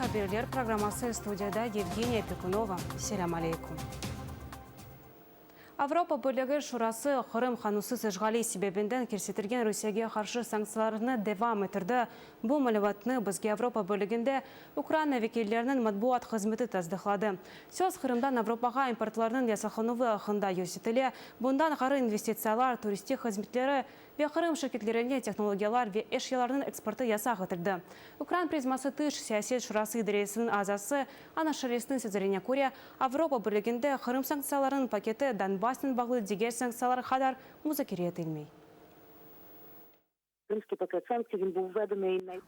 Haberler programması, studiyada Yevgeniya Pekunova. Selâm aleyküm. Avropa Birligi Şurası Qırım qanunsız işğali sebebinden kirsetilgen Rusiyege qarşı sanktsiyalarnı devam ettirdi. Bu malümatnı bizge Avropa Birliginde Ukraina vekilleriniñ matbuat hızmeti tasdıqladı. Söz Qırımdan Avropağa importlarnıñ yasaqlanuvı aqqında yürsetile, bundan ğayrı investitsiyalar, turistik hızmetleri ve Qırım şirketlerine tehnologiyalar ve eşyalarnıñ eksportı yasaq etildi. Ukrain prizması Tış siyaset şurası idaresiniñ azası Anna Şelestniñ sözlerine köre, Avropa Birliginde Qırım sanktsiyalarınıñ paketi Donbassnen bağlı diger sanktsiyalar qadar muzakere etilmey.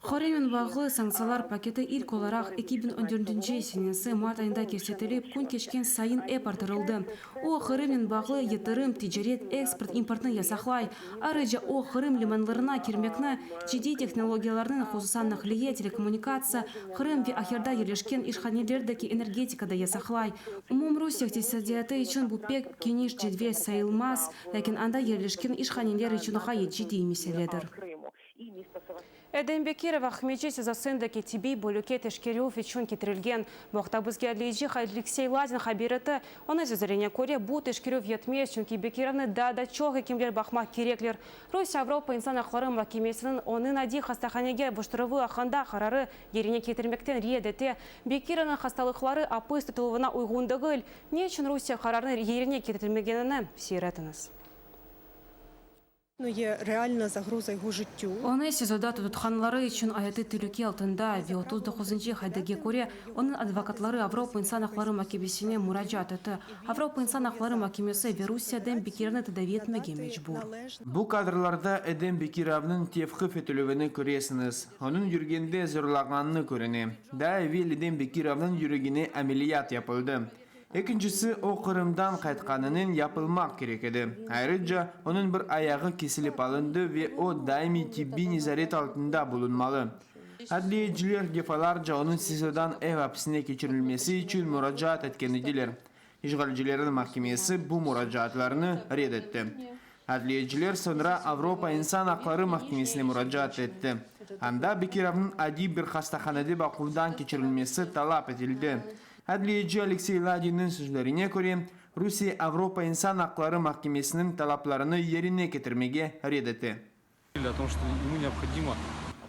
Qırımnen bağlı sanktsiyalar paketi ilk olaraq 2014 senesi mart ayında kirsetilip, kün keçken sayın ep artırıldı. O, Qırımnen bağlı yatırım, ticaret, eksport, importnı yasaqlay. Ayrıca o, Qırım limanlarına kirmekni, ciddiy tehnologiyalarnıñ, hususan naqliye, telekommunikatsiya, Qırım ve Aqyarda yerleşken işhanelerdeki energetika da yasaqlay. Umumrusiye iqtisadiyatı içün bu pek keniş cedvel sayılmaz, lâkin anda yerleşken işhaneler içün ğayet ciddiy meseledir. Edem Bekirov Aqmescit SİZOsındaki tibbiy bölükke teşkerüv içün ketirilgen. Bu aqta bizge adliyeci Aleksey Ladin haber etti. Onıñ sözlerine köre, bu teşkerüv yetmez, çünki Bekirovnı daa da çoq ekimler baqmaq kerekler. Rusiye Avropa insan aqları mahkemesiniñ onıñ adiy hastahanege avuştıruvı aqqında qararı yerine ketirmekten red ete. Bekirovnıñ hastalıqları apis tutuluvına uyğun degil. Ne içün Rusiye qararnı yerine ketirmegenini seyir etiñiz. Onı SİZOda tutqanları içün ayatı telüke altında ve 39-ncı qaidege köre, onıñ advokatları Avropa insan aqları makemesine muracaat etti. Avropa insan aqları makemesi ve Rusiye Edem Bekirovnı tedavi etmege mecbur. Bu kadrlarda Edem Bekirovnıñ tevqif etilüvini köresiñiz. Onıñ yürgende zorlağanını körüne. Daa evel Edem Bekirovnıñ yüregine ameliyat yapıldı. Ekincisi, o Qırımdan qaytqanınen yapılmaq kerek edi. Ayrıca, onıñ bir ayağı kesilip alındı ve o daimiy tibbiy nezaret altında bulunmalı. Adliyeciler defalarca onıñ SİZOdan ev apsine keçirilmesi içün muracaat etken ediler. İşğalcilerniñ mahkemesi bu muracaatlarnı red etti. Adliyeciler soñra Avropa insan aqları mahkemesine muracaat etti. Anda Bekirovnıñ adiy bir hastahanede baquvdan keçirilmesi talap etildi. Adliyeci Aleksey Ladinniñ sözlerine köre, Rusiye Avropa insan aqları mahkemesiniñ talaplarını yerine ketirmege red ete.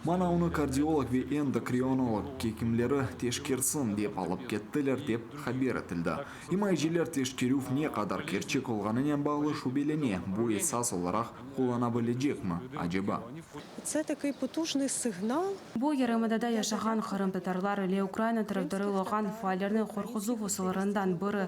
Mana onı kardiolog ve endokrionolog ekimleri teşkersin dep alıp kettiler, dep haber etildi. İmayeciler teşkerüv ne qadar kerçek olğanınen bağlı şübelene, bu esas olaraq qullana bilecekmi, aceba? Bu yarımadada yaşağan qırımtatarlar ile Ukraina tarafdarı olğan faallerni qorquzuv usullarından biri.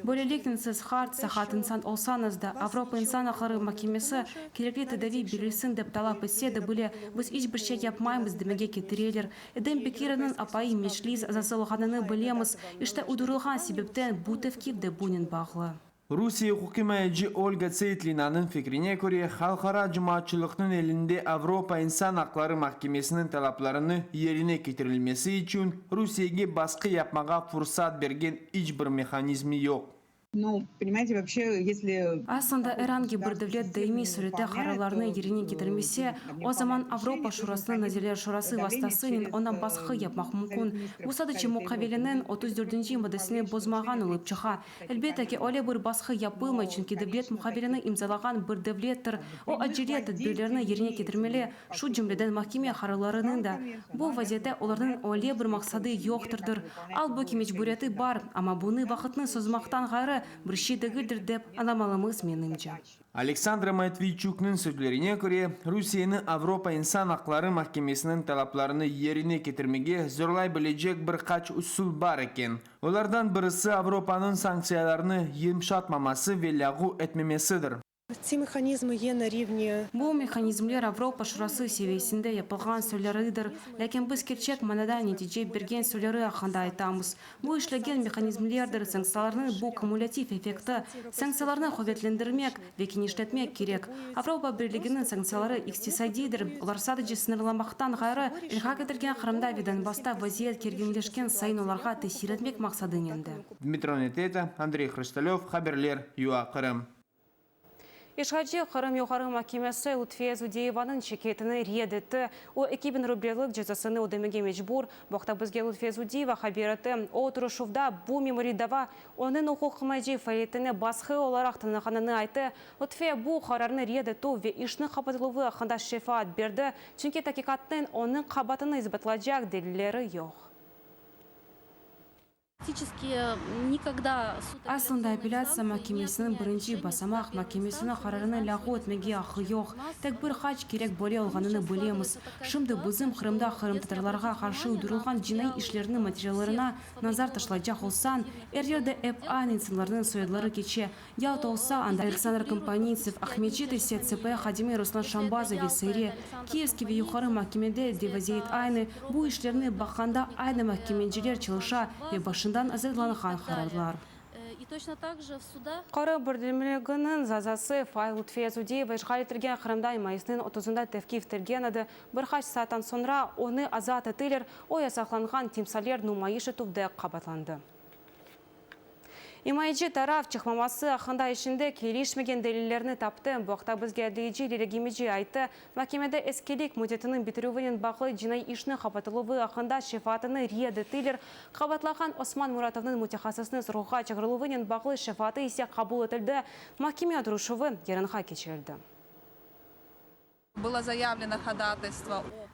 Böyleliknen siz qart, saqat insan olsañız da, Avropa insan aqları makemesi kerekli tedaviy berilsin dep talap etse de bile, biz iç bir şey yapmaymız demege ketireler. Edem Bekirovnıñ apayı Meclis azası olğanını bilemiz. İşte, uydurılğan sebepten bu tevqif de bunen bağlı. Rusiye uquqimayeci Olga Tseytlinanıñ fikrine köre, halqara cemaatçılıqnıñ elinde Avropa insan aqları mahkemesiniñ talaplarını yerine ketirilmesi içün Rusiyege basqı yapmağa fursat bergen iç bir mehanizmi yoq. Aslında, er angi bir devlet daimiy sürette qararlarnı yerine ketirmese, o zaman Avropa Şurasınıñ Nazirler Şurası vastasınen oña basqı yapmaq mümkün. Bu sadece muqaveleniñ 34-nci maddesini bozmağan olıp çıqa. Elbette ki, öyle bir basqı yapılmay, çünki devlet muqaveleni imzalağan bir devlettir, o acele tedbirlerni yerine ketirmeli, şu cümleden mahkeme qararlarınıñ da. Bu vaziyette olarnıñ öyle bir maqsadı yoqtırdır. Albuki mecburiyeti bar, amma bunı vaqıtnı sozmaqtan ğayrı bir şey degildir dep añlamalımız, menimce. Aleksandra Matviyçuknıñ sözlerine köre, Rusiyeni Avropa insan aqları mahkemesiniñ talaplarını yerine ketirmege zorlay bilecek bir qaç usul bar eken. Olardan birisi Avropanıñ sanktsiyalarnı yımşatmaması ve lâğu etmemesidir. Bu mehanizmler Avropa Şurası seviyesinde yapılğan söyleridir, lâkin biz kerçek manada netice bergen söyleri aqqında aytamız. Bu işlegen mehanizmlerdir, sanktsiyalarnıñ bu kumulâtiv effekti, sanktsiyalarnı quvetlendirmek ve kenişletmek kerek. Avropa Birliginiñ sanktsiyaları iqtisadiydir, olar sadece sıñırlamaqtan ğayrı, ilhaq etilgen Qırımda ve Donbassta vaziyet kerginleşken sayın olarğa tesir etmek maqsadınen de. Dmitro Neteta, Andrey Hrustalöv, haberler, UA, Qırım. İşğalci Qırım Yuqarı mahkemesi Lutfiye Zudiyevanıñ şikâyetini red etti. O, 2000 rublelik cezasını ödemege mecbur. Bu aqta bizge Lutfiye Zudiyeva haber etti. O, oturışuvda bu memuriy dava onıñ uquqimayeci faaliyetine basqı olaraq tanığanını ayttı. Lutfiye bu qararnı red etüv ve işniñ qapatıluvı aqqında şefaat berdi, çünki taqiqatnıñ onıñ qabaatını isbatlaycaq delilleri yoq. Aslında, apellâtsiya mahkemesiniñ birinci basamaq mahkemesiniñ qararını lâğu etmege aqqı yoq. Tek bir qaç kerek böyle olğanını bilemiz. Şimdi bizim Qırımda qırımtatarlarğa qarşı uydurılğan cinaiy işlerniñ materiallarına nazar taşlaycaq olsañ, er yerde ep aynı insanlarnıñ soyadları keçe, Yalta olsa, anda Aleksandr Kompaniytsev, Aqmescit ise CP hadimi Ruslan Şambazov ve saire. Kiyevskiy ve Yuqarı mahkemede de vaziyet aynı, bu işlerni baqqanda aynı mahkemeciler çalışa ve başından azırlanğan qararlar. Qırım birdemliginiñ azası faal Lutfiye Zudiyeva işğal etilgen Qırımda mayısnıñ otuzında tevqif etilgen edi. Bir qaç saattan soñra onı azat ettiler, o yasaqlanğan timsaller numayış etüvde qabaatlandı. İmayeci taraf çıqmaması aqqında işinde kelişmegen delillerni taptı. Bu aqta bizge adliyeci Lilâ Gemeci ayttı. Mahkemede eskilik müddetiniñ bitirüvinen bağlı cinaiy işniñ qapatıluvı aqqında şefaatını red ettiler. Qabaatlağan Osman Muratovnıñ mütehassısnıñ sorğuğa çağırıluvınen bağlı şefaatı ise qabul etildi. Mahkeme oturışuvı yarınğa keçirildi.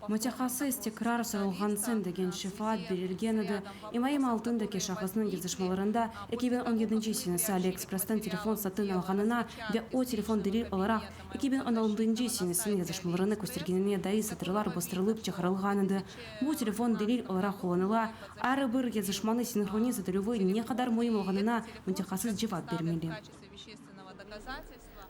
Mütehassıs tekrar sorulğansıñ degen şefaat berilgen edi. İmayem altındaki şahısnıñ yazışmalarında 2017 senesi AliExpress'ten telefon satın alğanına ve o telefon delil olaraq 2016 senesiniñ yazışmalarını köstergenine dair satırlar bastırılıp çıqarılğan edi. Bu telefon delil olaraq qullanıla. Ayrı bir yazışmanı sinhroniz etilüvi ne qadar müim olğanına mütehassıs cevap bermeli.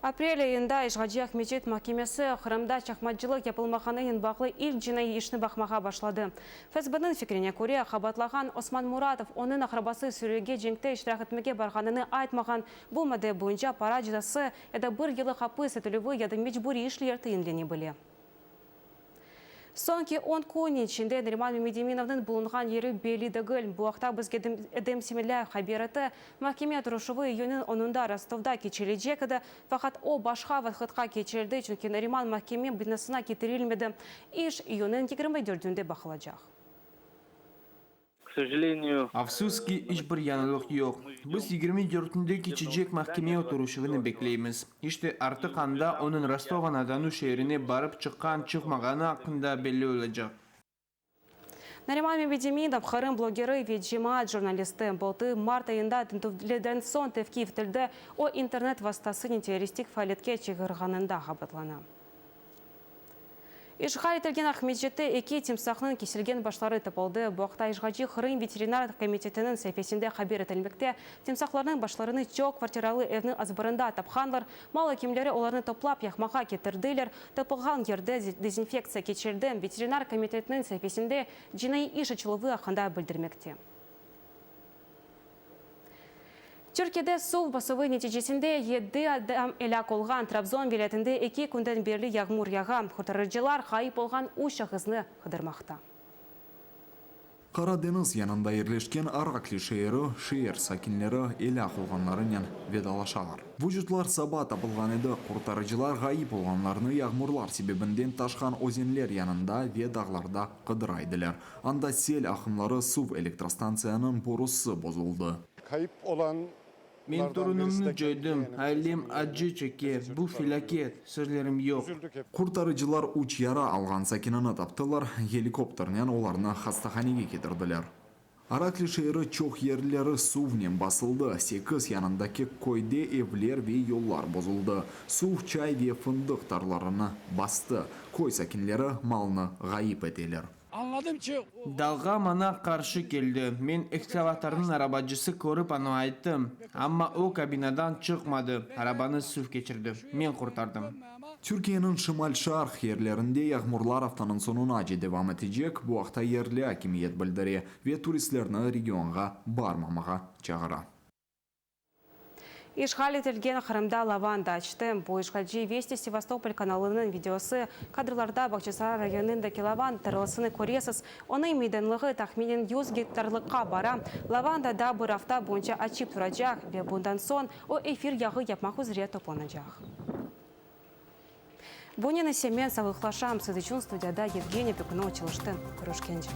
Aprel ayında işğalci Aqmescit mahkemesi Qırımda çaqmacılıq yapılmağanınen bağlı ilk cinaiy işni baqmağa başladı. FSBniñ fikrine köre, qabaatlağan Osman Muratov onıñ aqrabası Suriyege cenkte iştirak etmege barğanını aytmağan. Bu madde boyunca para cezası ya da bir yıllıq apis etilüvi ya da mecburiy işler tayinlene bile. Soñki on kün içinde Nariman Memedeminovnıñ bulunğan yeri belli degil. Bu aqta bizge Edem Semedlâyev haber etti. Mahkeme oturışuvı iyünniñ onunda Rostovda keçirilecek edi, faqat o başqa vaqıtqa keçirildi, çünki Nariman mahkeme binasına ketirilmedi. İş iyünniñ 24-ünde baqılacaq. Afsus ki, iç bir yañılıq yoq. Biz 24-ünde keçecek mahkeme oturışuvını bekleymiz. İşte, artıq anda onıñ Rostova-na-Donu şeerine barıp çıqqan-çıqmağanı aqqında belli olacaq. Nariman Memedemidov, Qırım blogeri ve cemaat jurnalisti, bıltır mart ayında tintüvlerden soñ tevqif etildi. O, internet vastasınen terroristik faaliyetke çağırğanında qabaatlana. İşğal etilgen Aqmescitte eki timsaqnıñ kesilgen başları tapıldı. Bu aqta işğalci Qırım veterinar komitetiniñ saifesinde haber etilmekte. Timsaqlarnıñ başlarını çoq kvartiralı evniñ azbarında tapqanlar. Mal ekimleri olarnı toplap yaqmağa ketirdiler. Tapılğan yerde dezinfektsiya keçirildi. Veterinar komitetiniñ saifesinde cinaiy iş açıluvı aqqında bildirmekte. Türkiyede suv basuvı neticesinde yedi adam elâk olğan Trabzon vilâyetinde eki künden berli yağmur yağa. Qurtarıcılar ğayıp olğan üç şahısnı qıdırmaqta. Qara deñiz yanında yerleşken Arakli şeeri, şeer sakinleri elâk olğanlarınen vedalaşalar. Vucutlar saba tapılğan edi, qurtarıcılar ğayıp olğanlarnı yağmurlar sebebinden taşqan özenler yanında ve dağlarda qıdıra ediler. Anda sel aqımları suv elektrostantsiyanıñ borusı bozuldı. Kayıp olan Men torunımnı coydım, ailem acı çeke, bu felâket, sözlerim yoq. Qurtarıcılar üç yara alğan sakinini taptılar, helikopternen olarnı hastahanege ketirdiler. Arakli şeeri çoq yerleri suvnen basıldı, sekiz yanındaki köyde evler ve yollar bozuldı. Suv çay ve fındıq tarlalarını bastı, köy sakinleri malnı ğayıp eteler. Dalğa maña qarşı keldi. Men ekskavatornıñ arabacısı körip anı ayttım. Amma o kabinadan çıqmadı, arabanı suv keçirdi. Men qurtardım. Türkiyeniñ şimal-şarq yerlerinde yağmurlar aftanıñ soñunace devam etecek, bu aqta yerli akimiyet bildire ve turistlerni regionğa barmamağa çağıra. İşğal etilgen Qırımda lavanda açtı. Bu işğalci Vesti Sevastopol kanalınıñ videosı. Kadrlarda Bağçasaray rayonındaki lavanda tarlasını köresiz. Onıñ meydanlığı tahminen 100 gektarlıqqa bara. Lavanda daa bir afta boyunca açıp turacaq ve bundan soñ o efir yağı yapmaq üzre toplanacaq. Bunen ise men sağlıqlaşam, siz içün studiyada Yevgeniya Pekunova çalıştı. Körüşkence.